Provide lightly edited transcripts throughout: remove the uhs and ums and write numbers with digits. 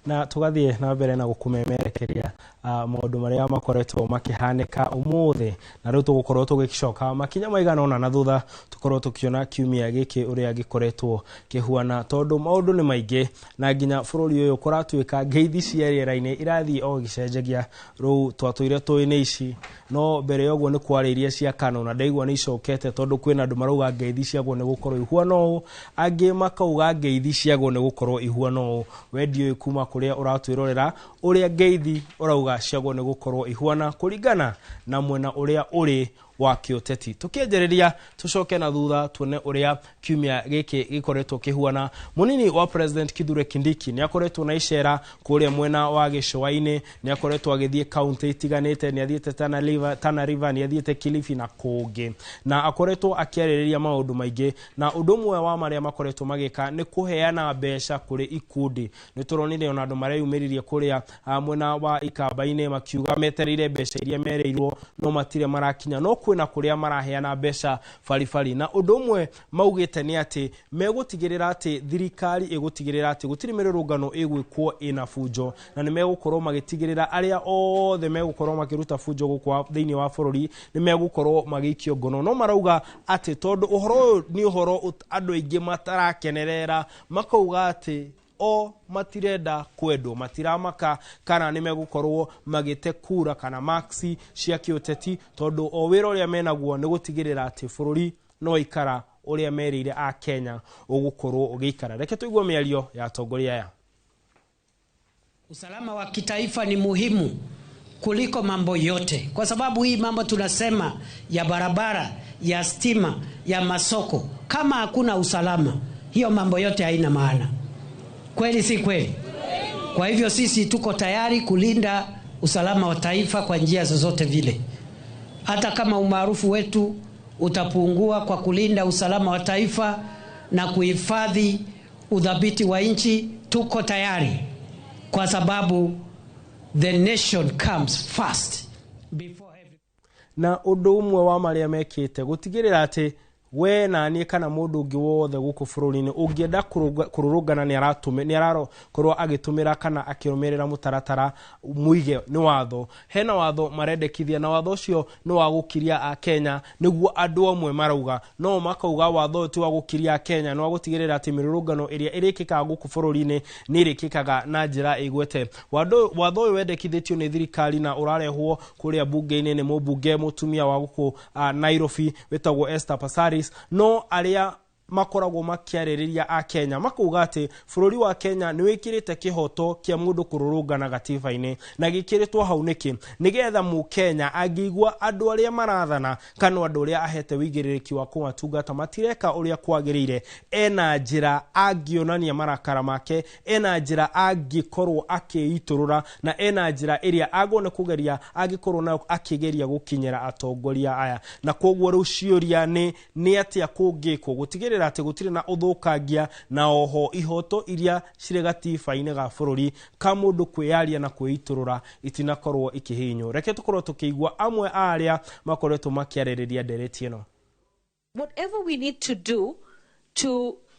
Na tũgathiĩ na mbere na gũkũmemerekeria maũndũ marĩa makoretwo makĩhanĩka ũmũthĩ, na rĩu tũgũkorwo tũgĩcoka makinya maigana ũna na thutha, tũkorwo tũkĩona kiumia gĩkĩ ũrĩa gĩkoretwo kĩhuana, tondũ maũndũ nĩ maingĩ na nginya bũrũri ũyũ kũratuĩka ngeithi cia rĩera-inĩ irathiĩ o gĩcenjagia. Rĩu twatũire tũĩ nĩ ici, no mbere ya ũguo nĩ kwarĩ iria cia Kano, na ndaigua nĩ icokete, tondũ kwĩna andũ marauga ngeithi ciagwo nĩ gũkorwo ihuana ũũ, angĩ makauga ngeithi ciagwo nĩ gũkorwo ihuana ũũ. We ndiũĩ kuma kũrĩa ũratwĩrorera ũrĩa ngeithi ũrauga ciagwo nĩ gũkorwo ihuana kũringana na mwena ũrĩa ũrĩ wa kĩũteti. Tũkĩanjĩrĩria, tũcoke na thutha tuone ũrĩa kiumia gĩkĩ gĩkoretwo kĩhuana. Mũnini wa President Kithure Kindiki nĩ akoretwo na icera kũrĩa mwena wa gĩcũa-inĩ, nĩ akoretwo agĩthiĩ kaunti itiganĩte, nĩ athiĩte Tana River, Tana River, nĩ athiĩte Kilifi na kũngĩ, na akoretwo akĩarĩrĩria maũndũ maingĩ, na ũndũ ũmwe wa marĩa makoretwo magĩka nĩ kũheana mbeca kũrĩ ikundi. Nĩ tũronire ona andũ mareyumĩririe kũrĩa mwena wa Ikamba-inĩ makiuga metereire mbeca iria merĩirwo no matirĩ marakinya, no kwĩna kũrĩa maraheana mbeca baribari. Na ũndũ ũmwe maugĩte nĩ atĩ megũtigĩrĩra atĩ thirikari ĩgũtigĩrĩra atĩ gũtirĩ mĩrũrũngano ĩgwĩkwo ĩna bunjo, na nĩ megũkorwo magĩtigĩrĩra arĩa othe megũkorwo makĩruta bunjo gũkũ thĩinĩ wa bũrũri nĩ megũkorwo magĩikio ngono. No marauga atĩ tondũ ũhoro ũyũ nĩ ũhoro andũ aingĩ matarakenerera, makauga atĩ o matirenda kwendwo, matiramaka kana nĩ megũkorwo magĩte kura kana maxi cia kĩũteti, tondũ o wĩra ũrĩa menaguo nĩ gũtigĩrĩra atĩ bũrũri no ikara ũrĩa merĩire a Kenya ũgũkorwo ũgĩikara. Reke tũigue mĩario ya atongoria aya. Usalama wa kitaifa ni muhimu kuliko mambo yote, kwa sababu hii mambo tunasema ya barabara, ya stima, ya masoko, kama hakuna usalama, hiyo mambo yote haina maana. Kweli si kweli? Kwa hivyo sisi tuko tayari kulinda usalama wa taifa kwa njia zozote vile, hata kama umaarufu wetu utapungua kwa kulinda usalama wa taifa na kuhifadhi udhabiti wa nchi, tuko tayari, kwa sababu the nation comes first before every... Na ũndũ ũmwe wa marĩa mekĩte gũtigĩrĩra atĩ we na niĩ kana mũndũ ũngĩ wothe gũkũ bũrũri-inĩ ũngĩenda kũrũrũngana nĩ arakorwo agĩtũmĩra kana akĩrũmĩrĩra mũtaratara mũige nĩ watho. Hena watho marendekithia, na watho ũcio nĩ wa gũkiria a Kenya, nĩguo andũ amwe marauga. No makauga watho ũyũ ti wa gũkiria a Kenya, nĩ wa gũtigĩrĩra atĩ mĩrũrũngano ĩrĩa ĩrĩkĩkaga gũkũ bũrũri-inĩ nĩ ĩrĩkĩkaga na njĩra ĩgwete. Watho ũyũ wendekithĩtio nĩ thirikari na ũrarehwo kũrĩa bunge-inĩ nĩ mũmbunge mũtumia wa gũkũ Nairobi wĩtagwo Esther Passaris. No arĩa makoragwo makĩarĩrĩria a Kenya makauga atĩ bũrũri wa Kenya nĩ wĩkĩrĩte kĩhoto kĩa mũndũ kũrũrũngana gatiba-inĩ, na gĩkĩrĩtwo hau nĩkĩ? Nĩgetha mũkenya angĩigua andũ arĩa marathana kana andũ arĩa ahete wĩigĩrĩrĩki wa kũmatungata matireka ũrĩa kwagĩrĩire, ena njĩra angĩonania marakara make, ena njĩra angĩkorwo akĩitũrũra, na ena njĩra ĩrĩa agwo nĩ kũgeria angĩkorwo nayo akĩgeria gũkinyĩra atongoria aya. Na koguo rĩu ciũria nĩ atĩa kũngĩkwo gũtigĩrĩra atĩ gũtirĩ na ũthũkangia, na oho ihoto iria cirĩ gatiba-inĩ ga bũrũri ka mũndũ kwĩyaria na kwĩitũrũra itinakorwo ikĩhihinywo. Reke tũkorwo tũkĩigua amwe a arĩa makoretwo makĩarĩrĩria ndereti ĩno. Whatever we need to do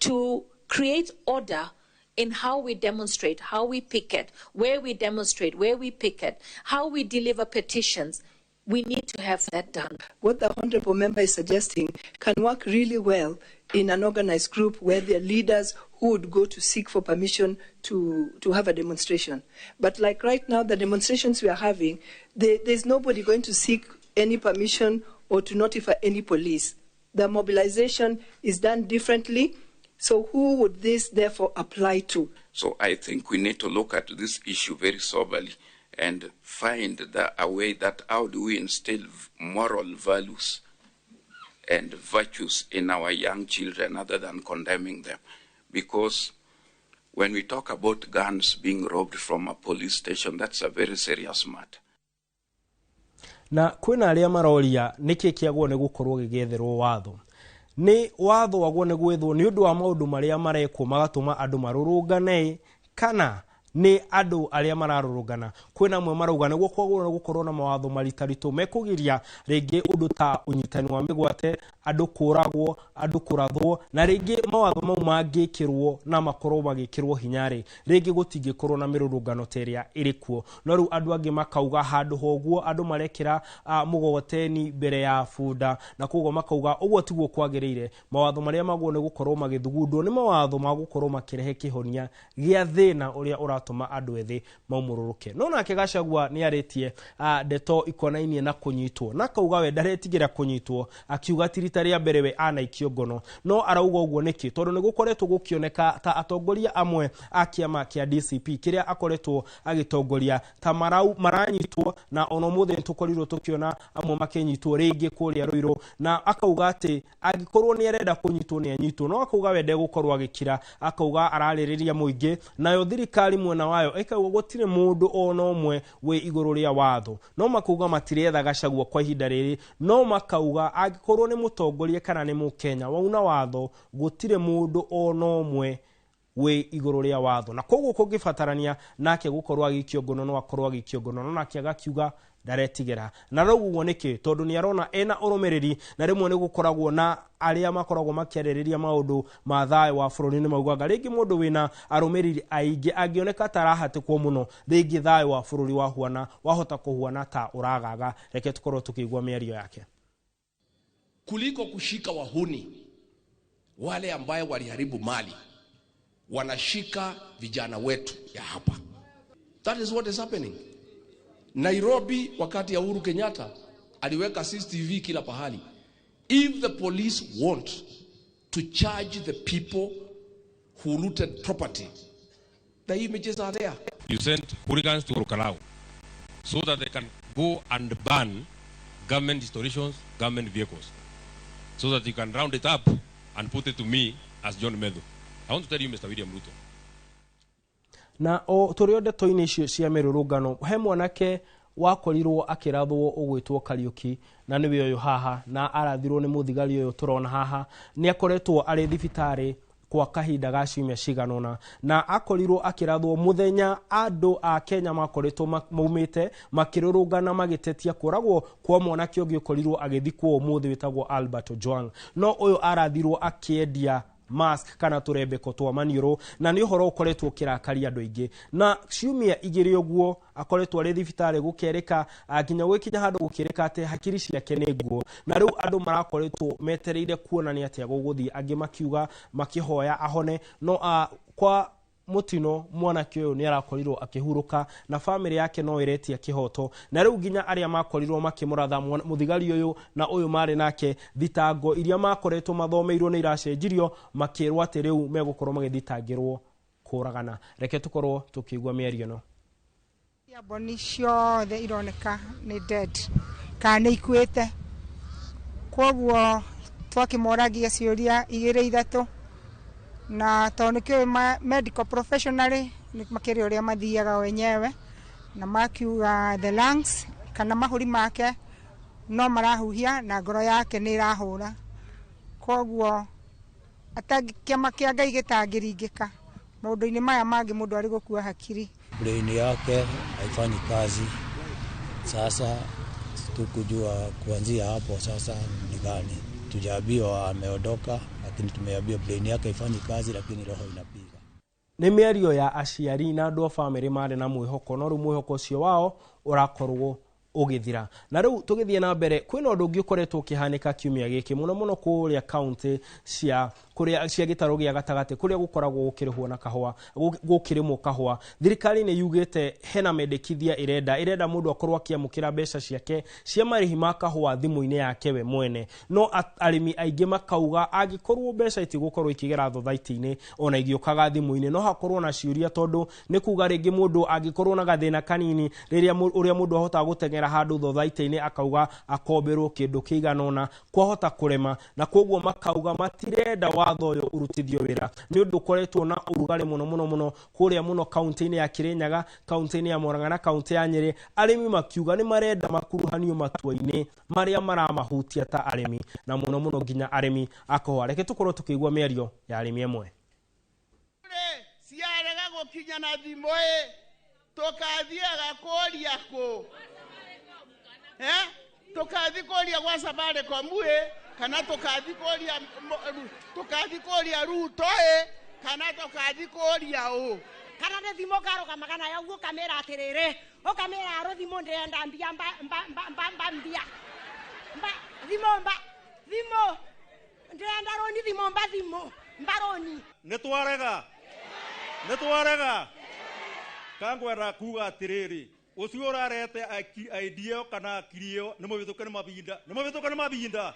to create order in how we demonstrate, how we picket, where we demonstrate, where we picket, how we deliver petitions, we need to have that done. What the honorable member is suggesting can work really well in an organized group where there are leaders who would go to seek for permission to have a demonstration. But like right now, the demonstrations we are having, there's nobody going to seek any permission or to notify any police. The mobilization is done differently. So who would this therefore apply to? So I think we need to look at this issue very soberly and find a way that how do we instill moral values and virtues in our young children other than condemning them. Because when we talk about guns being robbed from a police station, that's a very serious matter. Na kwĩna arĩa maroria nĩkĩ kĩagwo nĩ gũkorwo gĩgĩetherwo watho. Nĩ watho wagwo nĩ gwethwo nĩ ũndũ wa maũndũ marĩa marekwo magatũma andũ marũrũngane, kana nĩ andũ arĩa mararũrũngana. Kwĩna amwe marauga nĩguo kwagĩrĩirwo gũkorwo na mawatho maritaritũ mekũgiria rĩngĩ ũndũ ta ũnyitani wa mĩgwate, andũ kũragwo, andũ kũrathwo, na rĩngĩ mawatho mau mangĩkĩrwo na makorwo magĩkĩrwo hinya rĩ, rĩngĩ gũtingĩkorwo na mĩrũrũngano ta ĩrĩa ĩrĩ kuo. No rĩu andũ angĩ makauga handũ ha ũguo andũ marekĩra mũgogoteni mbere ya bunda, na koguo makauga ũguo tiguo kwagĩrĩire. Mawatho marĩa magwo nĩ gũkorwo magĩthugundwo nĩ mawatho ma gũkorwo makĩrehe kĩhonia gĩa thĩna ũrĩa ũratũma andũ ethĩ maumũrũrũke. No nake Gachagua nĩ arĩtie ndeto ikonainie na kũnyitwo, na akauga we ndaretigĩra kũnyitwo, akiuga ti rita rĩa mbere we anaikio ngono. No arauga ũguo nĩkĩ? Tondũ nĩ gũkoretwo gũkĩoneka ta atongoria amwe a kĩama kĩa DCP kĩrĩa akoretwo agĩtongoria ta maranyitwo, na ona ũmũthĩ nĩ tũkorirwo tũkĩona amwe makĩnyitwo rĩngĩ kũrĩa Ruiru, na akauga atĩ angĩkorwo nĩ arenda kũnyitwo nĩ anyitwo, no akauga we ndegũkorwo agĩkira, akauga ararĩrĩria mũingĩ, nayo thirikari mwena wayo ĩkauga gũtirĩ mũndũ ona ũmwe wĩ igũrũ rĩa watho. No makauga matiretha Gachagua kwa ihinda rĩrĩ, no makauga angĩkorwo nĩ mũtongoria kana nĩ mũkenya wauna watho, gũtirĩ mũndũ ona ũmwe wĩ igũrũ rĩa watho, na koguo kũngĩbatarania nake gũkorwo agĩikio ngono no akorwo agĩikio ngono. No nake agakiuga ndaretigĩra. Na rĩu ũguo nĩkĩ? Tondũ nĩ arona ena ũrũmĩrĩri, na rĩmwe nĩ gũkoragwo na arĩa makoragwo makĩarĩrĩria maũndũ ma thayũ wa bũrũri nĩ maugaga rĩngĩ mũndũ wĩna arũmĩrĩri aingĩ angĩoneka ta arahatĩkwo mũno, rĩngĩ thayũ wa bũrũri wahuana wahota kũhuana ta ũragaga. Reke tũkorwo tũkĩigua mĩario yake. Kuliko kushika wahuni wale ambaye waliharibu mali, wanashika vijana wetu ya hapa. That is what is happening. Nairobi wakati ya Uhuru Kenyatta aliweka CCTV kila pahali. If the police want to charge the people who looted property, the images are there. You sent hooligans to Ol Kalou so that they can go and burn government installations, government vehicles, so that you can round it up and put it to me as John Methu. I want to tell you, Mr. William Ruto. Na o tũrĩ o ndeto-inĩ icio cia mĩrũrũngano, he mwanake wakorirwo akĩrathwo ũgwĩtwo Kariũki, na nĩwe ũyũ haha, na arathirwo nĩ mũthigari ũyũ tũrona haha. Nĩ akoretwo arĩ thibitarĩ kwa kahinda ga ciumia cigana ũna, na akorirwo akĩrathwo mũthenya andũ a Kenya makoretwo maumĩte makĩrũrũngana magĩtetia kũragwo kwa mwanake ũngĩ ũkorirwo agĩthikwo ũmũthĩ wĩtagwo Albert Ojwang. No ũyũ arathirwo akĩendia mask kana tũrembeko twa maniũrũ, na nĩ ũhoro ũkoretwo ũkĩrakaria andũ aingĩ. Na ciumia igĩrĩ ũguo akoretwo arĩ thibitarĩ, gũkerĩka nginya gũgĩkinya handũ gũkĩrĩka atĩ hakiri ciake nĩ nguo, na rĩu andũ marakoretwo metereire kuona nĩ atĩa gũgũthiĩ, angĩ makiuga makĩhoya ahone. No kwa mũtino mwanake ũyũ nĩ arakorirwo akĩhurũka, na bamĩrĩ yake no ĩretia kĩhoto. Na rĩu nginya arĩa makorirwo makĩmũratha mũthigari ũyũ na ũyũ marĩ nake, thitango iria makoretwo mathomeirwo nĩ iracenjirio, makĩrwo atĩ rĩu megũkorwo magĩthitangĩrwo kũragana. Reke tũkorwo tũkĩigua mĩario ĩno. Mboni ciothe ironeka nĩ dead kana nĩ ikuĩte, koguo twakĩmoragia ciũria igĩrĩ ithatũ, na tondũ nĩkĩũĩ medical professionally makĩrĩ ũrĩa mathiaga wenyewe, na makiuga the lungs kana mahũri make no marahuhia na ngoro yake nĩ ĩrahũra, koguo kĩama kĩa Ngai gĩtangĩringĩka maũndũ-inĩ maya mangĩ mũndũ arĩ gũkua hakiri. Brain yake haifanyi kazi. Sasa tukujua kuanzia hapo sasa ni gani. Tujaambiwa ameondoka, lakini tumeambiwa brain yake haifanyi kazi, lakini roho inapiga. Nĩ mĩario ya aciari na andũ a bamĩrĩ marĩ na mwĩhoko, no rĩu mwĩhoko ũcio wao ũrakorwo ũgĩthira. Na rĩu tũgĩthiĩ na mbere, kwĩna ũndũ ũngĩ ũkoretwo ũkĩhanĩka kiumia gĩkĩ mũno mũno kũrĩa kaunti cia kũrĩa cia gĩtarũ gĩa gatagatĩ, kũrĩa gũkoragwo gũkĩrĩhwo na kahũa, gũkĩrĩmwo kahũa. Thirikari nĩ yugĩte hena mendekithia ĩrenda mũndũ akorwo akĩamũkĩra mbeca ciake cia marĩhi ma kahũa thimũ-inĩ yake we mwene. No arĩmi aingĩ makauga angĩkorwo mbeca itigũkorwo ikĩgera thothaitĩ-inĩ ona igĩũkaga thimũ-inĩ, no hakorwo na ciũria, tondũ nĩ kuga rĩngĩ mũndũ angĩkorwo na gathĩna kanini rĩrĩa ũrĩa mũndũ ahotaga gũteng'era handũ thothaitĩ-inĩ akauga akomberwo kĩndũ kĩigana ũna, kwahota kũrema, na koguo makauga matirenda watho ũyũ ũrutithio wĩra. Nĩ ũndũ ũkoretwo na ũrugarĩ mũno mũno mũno kũrĩa mũno kaunti-inĩ ya Kirinyaga, kaunti-inĩ ya Murang'a na kaunti ya Nyĩrĩ. Arĩmi makiuga nĩ marenda makuruhanio matua-inĩ marĩa maramahutia ta arĩmi, na mũno mũno nginya arĩmi a kahũa. Reke tũkorwo tũkĩigua mĩario ya arĩmi amwe. Ciarega Gũkinya na thimũ ĩ tũkathiaga kũria kũ tũkathi kũria gwa Safaricom ĩ kana tũkathi kũria Ruto ĩ kana tũkathi kũria ũ kana nĩ thimũ ngarũgamaga nayo ũguo ũkamĩra atĩrĩrĩ ũkamĩra rũthimũ ndĩrenda mbia mba mba mba mba mba mbia mba thimũ mba thimũ ndĩrenda rũni thimũ mba thimũ mba rũni. Nĩ twarega kangwenda kuga atĩrĩrĩ ũcio ũrarete idea kana akiri ĩyo nĩ mũhĩtũke nĩ mahinda.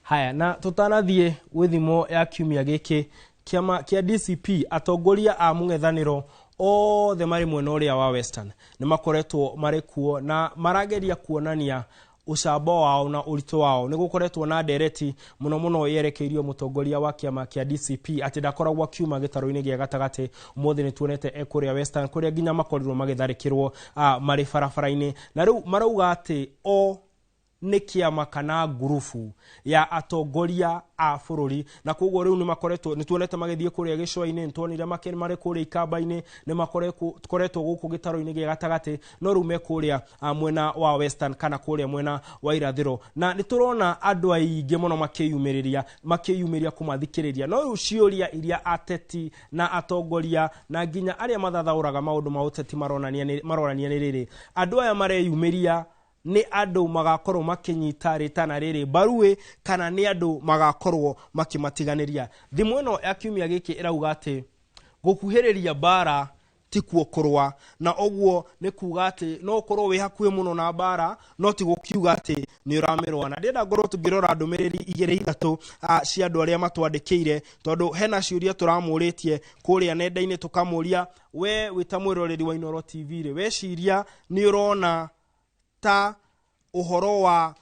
Haya, na tũtanathiĩ gwĩ thimo ya kiumia gĩkĩ, kĩama kĩa DCP atongoria a mũng'ethanĩro othe marĩ mwena ũrĩa wa Western nĩ makoretwo marĩ kuo na marageria kuonania ũcamba wao na ũritũ wao. Nĩ gũkoretwo na ndereti mũno mũno yerekeirio mũtongoria wa kĩama kĩa DCP atĩ ndakoragwo akiuma gĩtarũ-inĩ gĩa gatagatĩ. Ũmũthĩ nĩ tuonete e kũrĩa Western kũrĩa nginya makorirwo magĩtharĩkĩrwo marĩ barabara-inĩ, na rĩu marauga atĩ o nĩ kĩama kana ngurubu ya atongoria a bũrũri, na koguo rĩu nĩ makoretwo nĩ tuonete magĩthiĩ kũrĩa gĩcũa-inĩ, nĩ tuonire marĩ kũrĩa ikamba-inĩ, nĩ makoretwo gũkũ gĩtarũ-inĩ gĩa gatagatĩ, no rĩu me kũrĩa mwena wa Western kana kũrĩa mwena wa irathĩro, na nĩ tũrona andũ aingĩ mũno makĩyumĩria kũmathikĩrĩria. No rĩu ciũria iria ateti na atongoria na nginya arĩa mathathaũraga maũndũ ma ũteti maronania nĩ rĩrĩ, andũ aya mareyumĩria nĩ andũ magakorwo makĩnyita rĩtana rĩrĩ mbaru kana nĩ andũ magakorwo makĩmatiganĩria. Thimũ ĩno ya kiumia gĩkĩ ĩrauga atĩ gũkuhĩrĩria mbara ti kuo kũrũa, na ũguo nĩ kuga atĩ no ũkorwo wĩ hakuhĩ mũno na mbara no ti gũkiuga atĩ nĩ ũramĩrũa. Na ndĩrenda ngorwo tũngĩrora ndũmĩrĩri igĩrĩ ithatũ cia andũ arĩa matwandĩkĩire, tondũ hena ciũria tũramũrĩtie kũrĩa nenda-inĩ tũkamũria, we wĩ ta mwĩroreri wa Inooro TV rĩ, weciria nĩ ũrona ta ũhoro wa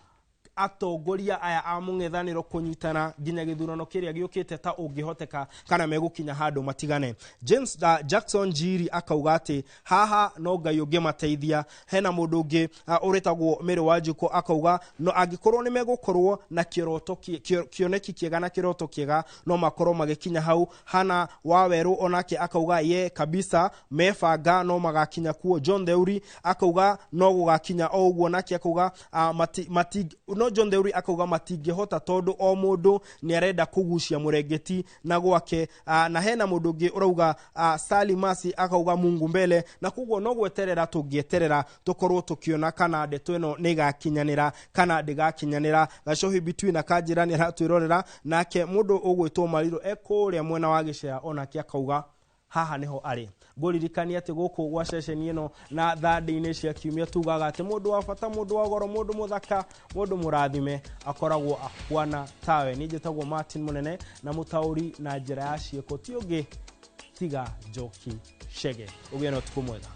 atongoria aya a mũng'ethanĩro kũnyitana nginya gĩthurano kĩrĩa gĩũkĩte ta ũngĩhoteka kana megũkinya handũ matigane. James Jackson Njiri akauga atĩ haha no Ngai ũngĩmateithia. Hena mũndũ ũngĩ ũrĩtagwo Mary Wanjikũ akauga no angĩkorwo nĩ megũkorwo na kĩroto kĩoneki kĩega na kĩroto kĩega no makorwo magĩkinya hau. Hana Wawerũ onake akauga ye kabisa mebanga no magakinya kuo. John Theuri akauga no gũgakinya o ũguo, nake akauga no John Theuri akauga matingĩhota tondũ o mũndũ nĩ arenda kũgucia mũrengeti na gwake. Na hena mũndũ ũngĩ ũrauga Sally Masi akauga Mungu mbele, na koguo no gweterera tũngĩeterera tũkorwo tũkĩona kana ndeto ĩno nĩ ĩgakinyanĩra kana ndĩgakinyanĩra. Gacohi Between akanjĩra nĩ aratwĩrorera, nake mũndũ ũgwĩtwo Mariro e kũrĩa mwena wa Gĩcea onake akauga haha niho arĩ. Ngũririkania atĩ gũkũ gwa ceceni ĩno na thandĩ-inĩ cia kiumia tugaga atĩ mũndũ wa bata, mũndũ wa goro, mũndũ mũthaka, mũndũ mũrathime akoragwo akuana tawe. Niĩ njĩtagwo Martin Mũnene na mũtaũri na njĩra ya ciĩko ti ũngĩ tiga Njoki Chege. Ũgĩe na ũtukũ mwega.